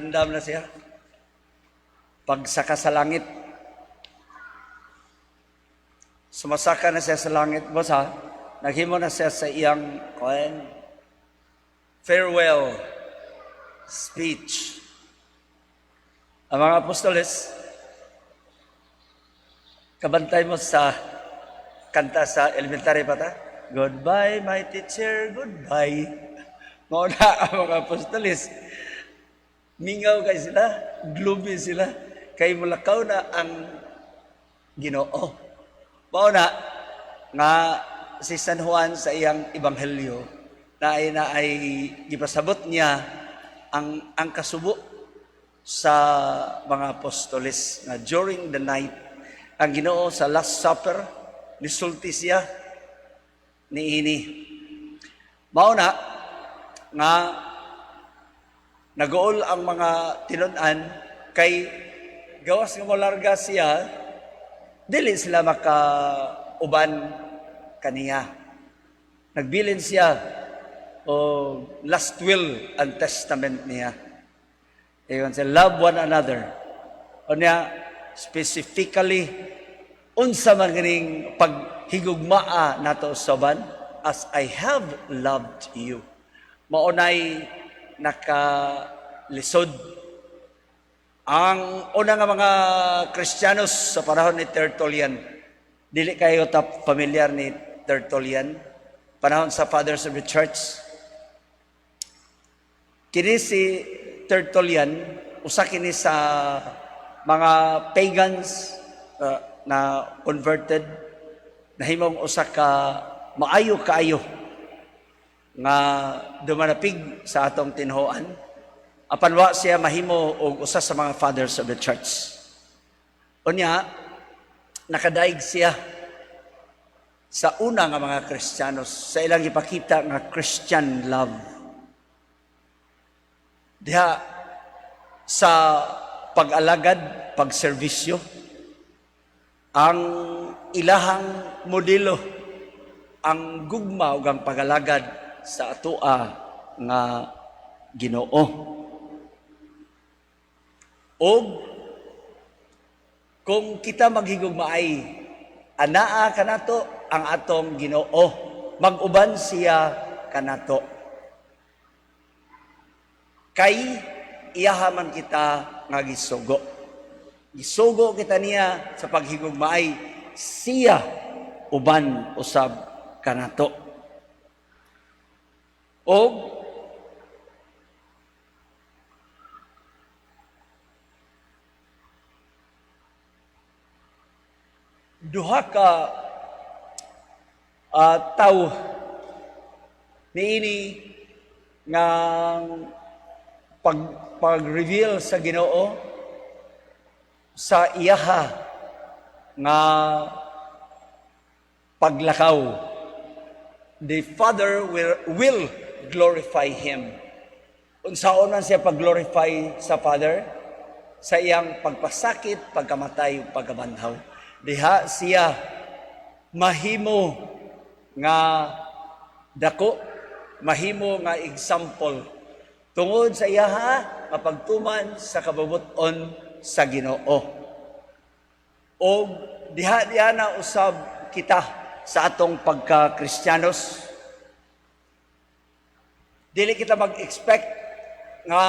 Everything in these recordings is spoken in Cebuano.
Andam na siya. Pagsaka sa langit. Sumasaka na siya sa langit. Boss ha, naghimo na siya sa iyang kuan, farewell speech. Ang mga apostoles, kabantay mo sa kanta sa elementary pa ta? "Goodbye, my teacher, goodbye." Mao na ang mga apostoles. Mingaw kay sila, gloomy sila, kay mulakaw na ang Ginoo. Mao na nga si San Juan sa iyang ebanghelyo na ay gipasabot niya ang kasubo sa mga apostoles nga during the night ang Ginoo sa Last Supper nisulti siya niini. Mao na nga naguol ang mga tinun-an kay gawas nga molarga siya, dili sila makauban kaniya. Nagbilin siya o last will and testament niya. Ingon siya, "Love one another." O niya, specifically, unsa man ganing paghigugmaa nato sa uban? "As I have loved you." Maunay nakalisod. Ang una nga mga Kristiyanos sa panahon ni Tertullian, dili kayo ta familiar ni Tertullian, panahon sa Fathers of the Church. Kini si Tertullian, usa kini sa mga pagans na converted, nahimong usa ka maayo kaayo nga dumanapig sa atong tinhoan. Apan wa siya mahimo og usa sa mga Fathers of the Church. Unya, nakadaig siya sa una nga mga Kristiyanos sa ilang ipakita nga Christian love. Diha sa pag-alagad, pagserbisyo, ang ilahang modelo, ang gugma ug ang pag-alagad sa atoa nga Ginoo. Og kung kita maghigugmaay, anaa kanato ang atong Ginoo, mag-uban siya kanato. Kay iyaha man kita nga gisugo. Gisugo kita niya sa paghigugmaay, siya uban usab kanato. Og duha ka tawo niini nga pag-reveal sa Ginoo sa iyaha nga paglakaw. The Father will glorify him. Unsaon man siya pag-glorify sa Father? Sa iyang pagpasakit, pagkamatay, pagkabanhaw. Diha siya mahimo nga dako, mahimo nga example tungod sa iyaha nga pagtuman sa kabubut-on sa Ginoo. O diha diha na usab kita sa atong pagka-Kristiyanos. Dili kita mag-expect nga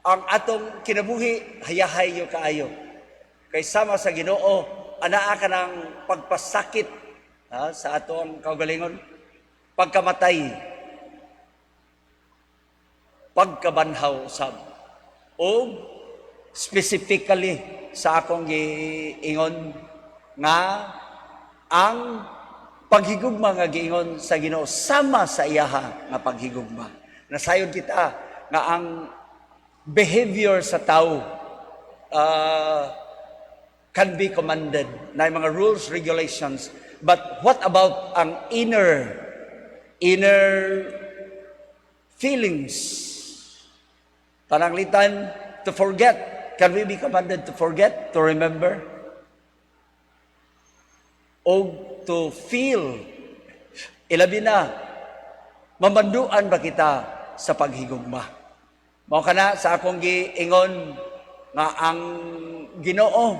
ang atong kinabuhi hayahay yo kaayo. Kay sama sa Ginoo, anaa ka ng pagpasakit sa atong kaugalingon, pagkamatay, pagkabanhaw sab. O specifically sa akong giingon nga ang paghigugma nga giingon sa Ginoo sama sa iyaha nga paghigugma. Nasayod kita nga ang behavior sa tao can be commanded na mga rules, regulations. But what about ang inner feelings? Pananglitan, to forget. Can we be commanded to forget, to remember? O to feel? Ilabi na, mamanduan ba kita sa paghigugma. Mao kana sa akong giingon nga ang Ginoo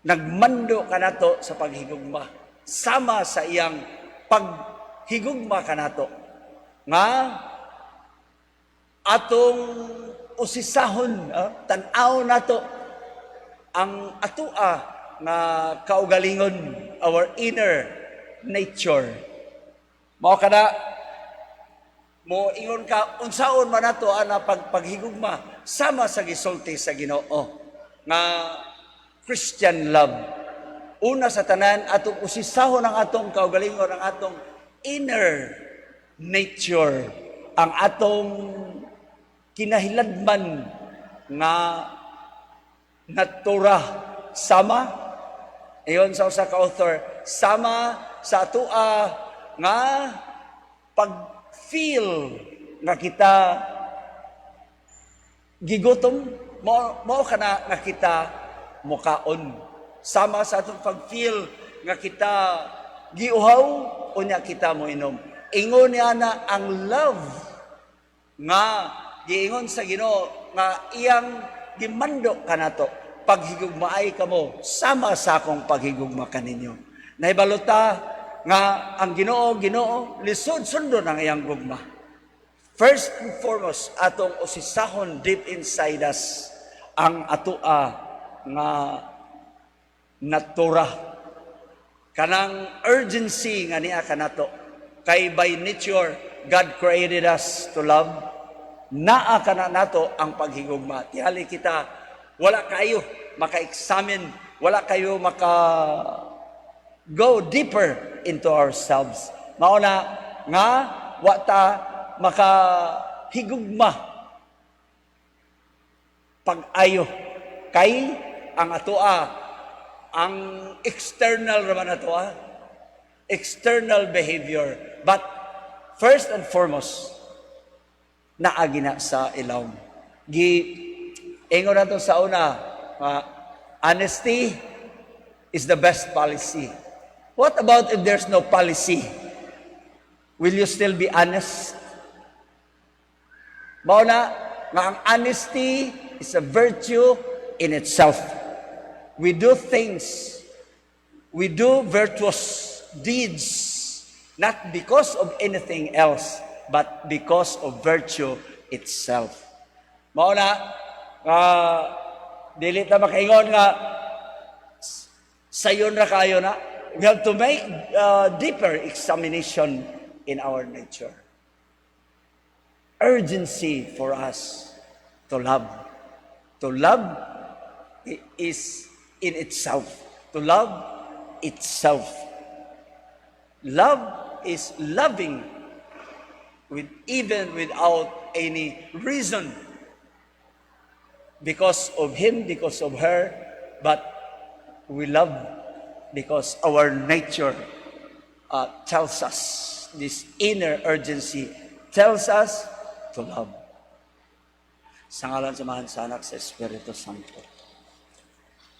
nagmando kanato sa paghigugma sama sa iyang paghigugma kanato nga atong usisahon, tan-aw nato ang atua nga kaugalingon, our inner nature. Mao kana mo ingon ka, unsaon man nato ana paghigugma sama sa gisulti sa Ginoo nga Christian love? Una sa tanan, atong usisahon ang atong kaugalingon, ang atong inner nature, ang atong kinahiladman nga natura, sama ayon sa usa ka author, sama sa atua nga pag-feel nga kita gigutom, mao kana nga kita mukaon. Sama sa atong pag-feel nga kita giuhaw, unya kita moinom. Ingon niya na ang love nga giingon sa Ginoo nga iyang gimando kanato, "Paghigugmaay kamo sama sa akong paghigugma kaninyo." Nahibalo ta nga ang Ginoo lisod sundon ang iyang gugma. First and foremost, atong usisahon deep inside us ang atoa nga natura, kanang urgency nga niya kanato, kay by nature God created us to love. Naa kana nato ang paghigugma. Tihali kita wala kayo maka-examine, wala kayo maka go deeper into ourselves. Mao na nga wa ta makahigugma pag-ayo kay ang atoa, ang external raman atoa, external behavior. But first and foremost, naagi na sa ilawom. Gi ingon nato sa una nga honesty is the best policy. What about if there's no policy? Will you still be honest? Mao na nga ang honesty is a virtue in itself. We do things, we do virtuous deeds, not because of anything else, but because of virtue itself. Mao na nga dili ta makaingon nga sayon ra kayo na. We have to make deeper examination in our nature. Urgency for us to love. To love is in itself. To love itself. Love is loving with even without any reason. Because of him, because of her, but we love because our nature tells us, this inner urgency tells us to love. Sa ngalan sa Amahan, sa Anak, sa Espiritu Santo.